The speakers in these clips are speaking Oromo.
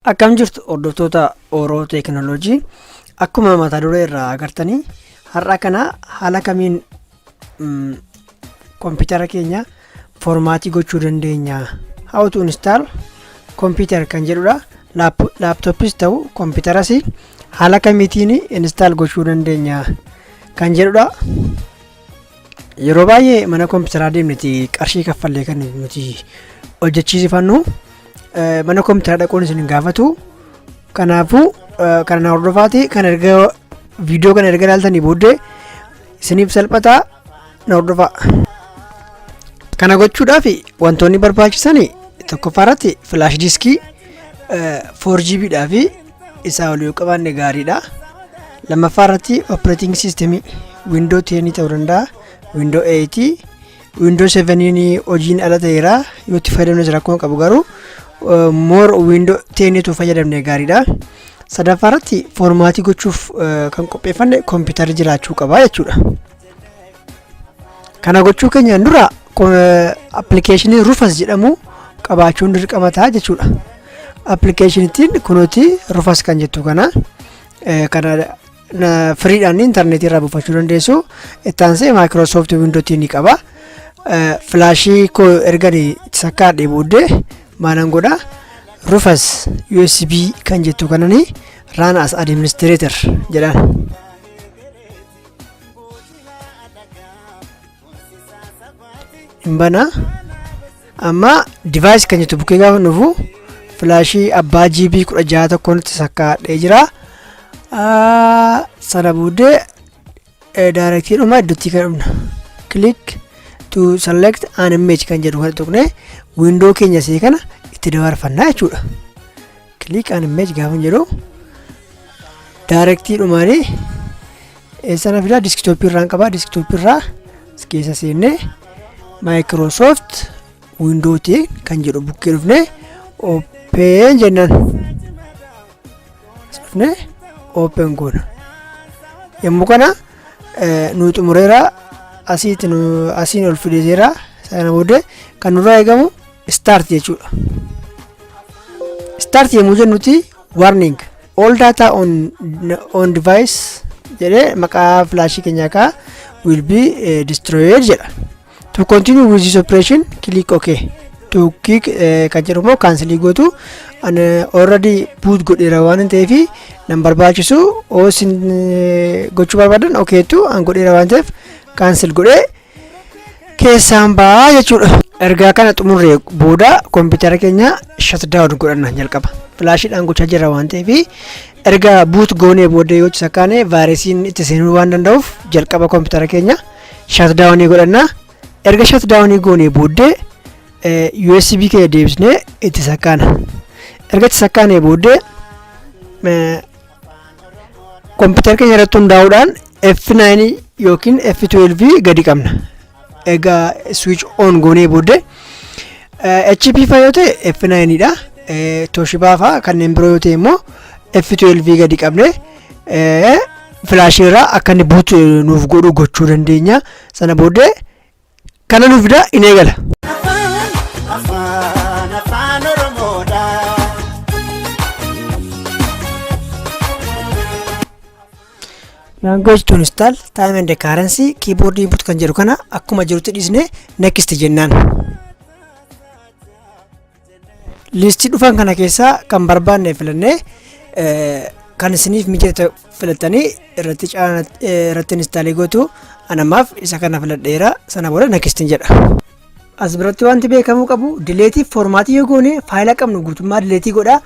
Akkam jirtu hordoftoota Ooroo Teekinooloojii? Akkuma mata duree irraa agartanii, har'a kana haala kamiin kompiitara keenya format gochuu dandeenya, how to install computer kan jedhudha. Laaptooppis ta'u kompiitaras haala kamiitiin install gochuu dandeenya kan jedhudha. Yeroo baay'ee mana kompiitaraa deemneti qarshii kaffallee kan nuti hojjechiisifannu. Mana kompiitaraa dhaquun isin hin gaafatu. Kanaafuu kana hordofaati. Kan erga viidiyoo kana erga ilaaltanii booddee isiniif salphataa, na hordofaa. Kana gochuudhaaf wantoonni barbaachisan, tokkoffaa irratti flash diskii 4 GB dhaa fi isaa olii yoo qabaanne gaariidha. Lammaffaa irratti operating system Windows 10 ta'uu danda'a, Windows 8, Windows 7 hojiin ala ta'eera, yoo itti fayyadamnes rakkoo qabu, garuu more Windows 10 tu fayyadamne gaariidha. Sadaffaa irratti format gochuuf kan qopheeffanne kompiitarri jiraachuu qaba jechuudha. Kana gochuu keenyaan dura application Rufus jedhamu qabaachuun dirqama ta'a jechuudha. Applicationittiin kunuuti, Rufus kan jettu kana kana freedhaan intarneetii irraa buufachuu dandeessu. Itti aansee Microsoft Windows ni qaba. Flash koo erganii sakkaadhee booddee maalan godha? Rufus USB kan jettu kanani run as administrator jedhaan. Hin banaa. Amma device kan jettu bukkee gaafa dhufu flash abbaa GB 16 tokko nutti sakkaadhee jira. Sana booddee directiidhuma iddootti kan dhufna. Click to select an image kan jedhu kan tuqne window keenya isee kana itti dabarfannaa jechuudha. Click an image gaafa jedhu directiidhumaanii eessana fidaa? Desktop irraan qabaa. Desktop irraa keessa seennee Microsoft Windows kan jedhu bukkee dhufnee open jennaan. As dhufnee open goona. Yommuu kana nu xumureera, asiitti nu asiin ol fideeseera. Sana booddee kan nurraa eegamu start jechuudha. Start yommuu jennuti warning, all data on device jedhee maqaa flash keenyaa kaa will be destroyed jedha. To continue with this operation, click OK. To click kan jedhu immoo cancel gootu. Ani already boot godheera waan hin ta'eef nan barbaachisu. Oo isin gochuu barbaadan okaytu, an godheera waan ta'eef cancel godhee keessaan ba'aa jechuudha. Ergaa kana xumurree booda kompiitara keenya shutdown godhanna jalqaba. Flashiidhaan gochaa jirra waan ta'eef, erga boot goonee booddee yoo sakkaane virusiin itti seenuu waan danda'uuf jalqaba kompiitara keenya shutdown godhanna. Erga shutdown goonee booddee USB keenya deebisnee itti sakkaana. Erga itti sakkaanee booddee kompiitara keenya irratti hundaa'uudhaan F9 yookiin F12 gadi qabna. Egaa switch on goonee booddee HP faa yoo ta'e F9 dha. Toshiba faa kanneen biroo yoo ta'e immoo F12 gadi qabne flash irraa akka inni boot nuuf godhu gochuu dandeenya. Sana booddee kana nuuf fida, in eegala. Afaan, afaan, afaan Oromoodha. Language to install, time and currency, keyboard input kan jedhu kana akkuma jirutti dhiisne next jennaan. List dhufan kana keessaa kan barbaanne filannee, kan isiniif mijate filattanii irratti irratti install gootu. Anammaaf isa kana filadheera, sana booda next jedha. As biratti wanti beekamuu qabu, delete format yoo goone faayila qabnu guutummaa delete godha.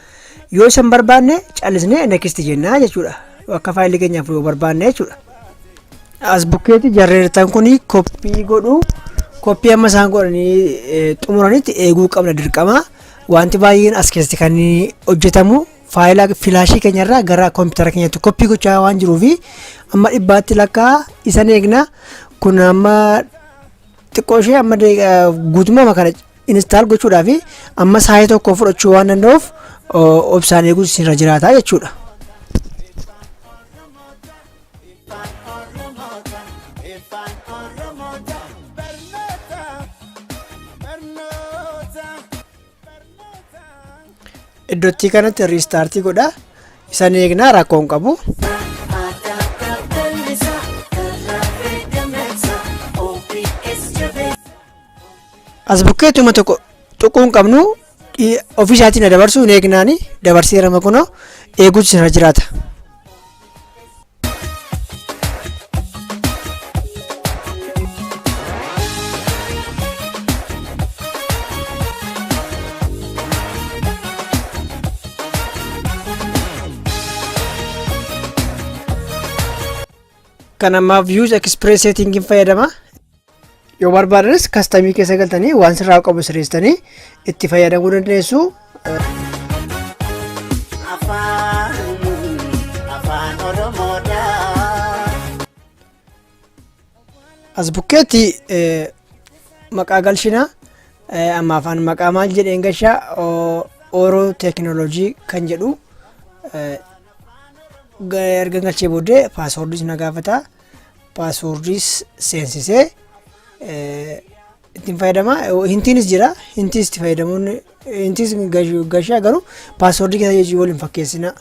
Yoo isan barbaanne callisnee next jennaa jechuudha. Akka faayilli keenyaaf yoo barbaanne jechuudha. As bukkeetti jarreertan kun copy godhu. Copy amma isaan godhanii xumuranitti eeguu qabna dirqama. Wanti baay'een as keessatti kan hojjetamu faayila flash keenyarraa gara koompitara keenyatti copy gochaa waan jiruufi amma dhibbaatti lakkaa isan eegna. Kun amma xiqqoo ishee amma guutummaa kana install gochuudhaaf amma saayii tokko fudhachuu waan danda'uuf obsaan eeguun isinirra jiraata jechuudha. Ifaan Oromoota, ifaan Oromoota, barnoota, barnoota, barnoota. Iddootti kanatti restart godha. Isan eegnaa, rakkoo hin qabu. Aadaa bal'isa karaa fedhameessa OBS jabeessa. As bukkeettuma tokko tuquu hin qabnu, ofii isaatiin na dabarsuu hin eegnaani. Dabarseerama, kunoo eeguutu sirra jiraata. Kan ammaaf use express setting fayyadama. Yoo barbaadanis custom keessa galtanii waan sirraa qabu sirreessitanii itti fayyadamuu dandeessu. Afaan Afaan Oromoodha. As bukkeetti maqaa galchina. Amma afaan maqaa maal jedheen gashaa? Ooroo Teekinooloojii kan jedhu erga galchee booddee password iis na gaafata. Password iis seensisee ittiin fayyadama. Hint iinis jira. Hint iis itti fayyadamuun hint iis gashaa, garuu password keessa jechuu waliin fakkeessina.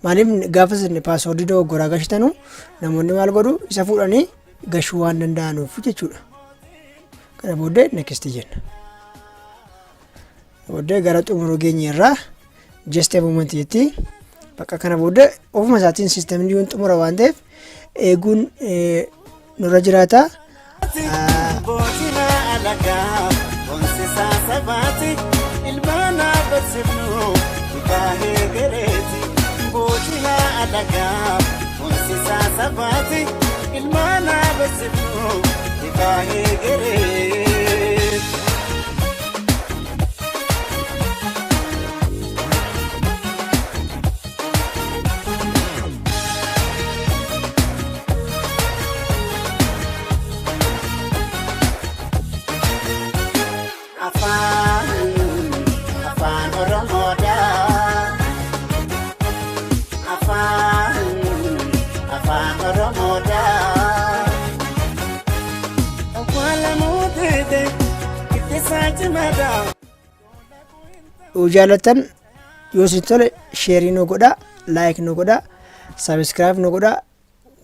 Maaliif? Gaafa isin password dogoggoraa gashitanu namoonni maal godhu? Isa fuudhanii gashuu waan danda'anuuf jechuudha. Kana booddee next jenna. Booddee gara xumuruu geenye irraa just a moment jetti. Bakka kana booddee ofuma isaatiin system ni xumura waan ta'eef eeguun nurra jiraata. Bootina alagaa boonsisaa sabaati, ilmaan barsiifnu dhugaa heegereeti. Bootina alagaa boonsisaa sabaati, ilmaan barsiifnu dhugaa heegereeti. Afaan Afaan Oromoodha. Afaan Afaan Oromoodha. Awwaalamuu teete ittisaa cimaadha. Yoo jaallattan, yoo isin tole, share nu godhaa, like nu godhaa, subscribe nu godhaa.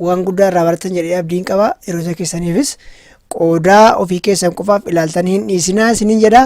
Waan guddaa irraa baratan jedhee abdiin qaba. Yeroo isa keessaniifis qoodaa, ofii keessan qofaaf ilaaltanii hin dhiisinaa isiniin jedha.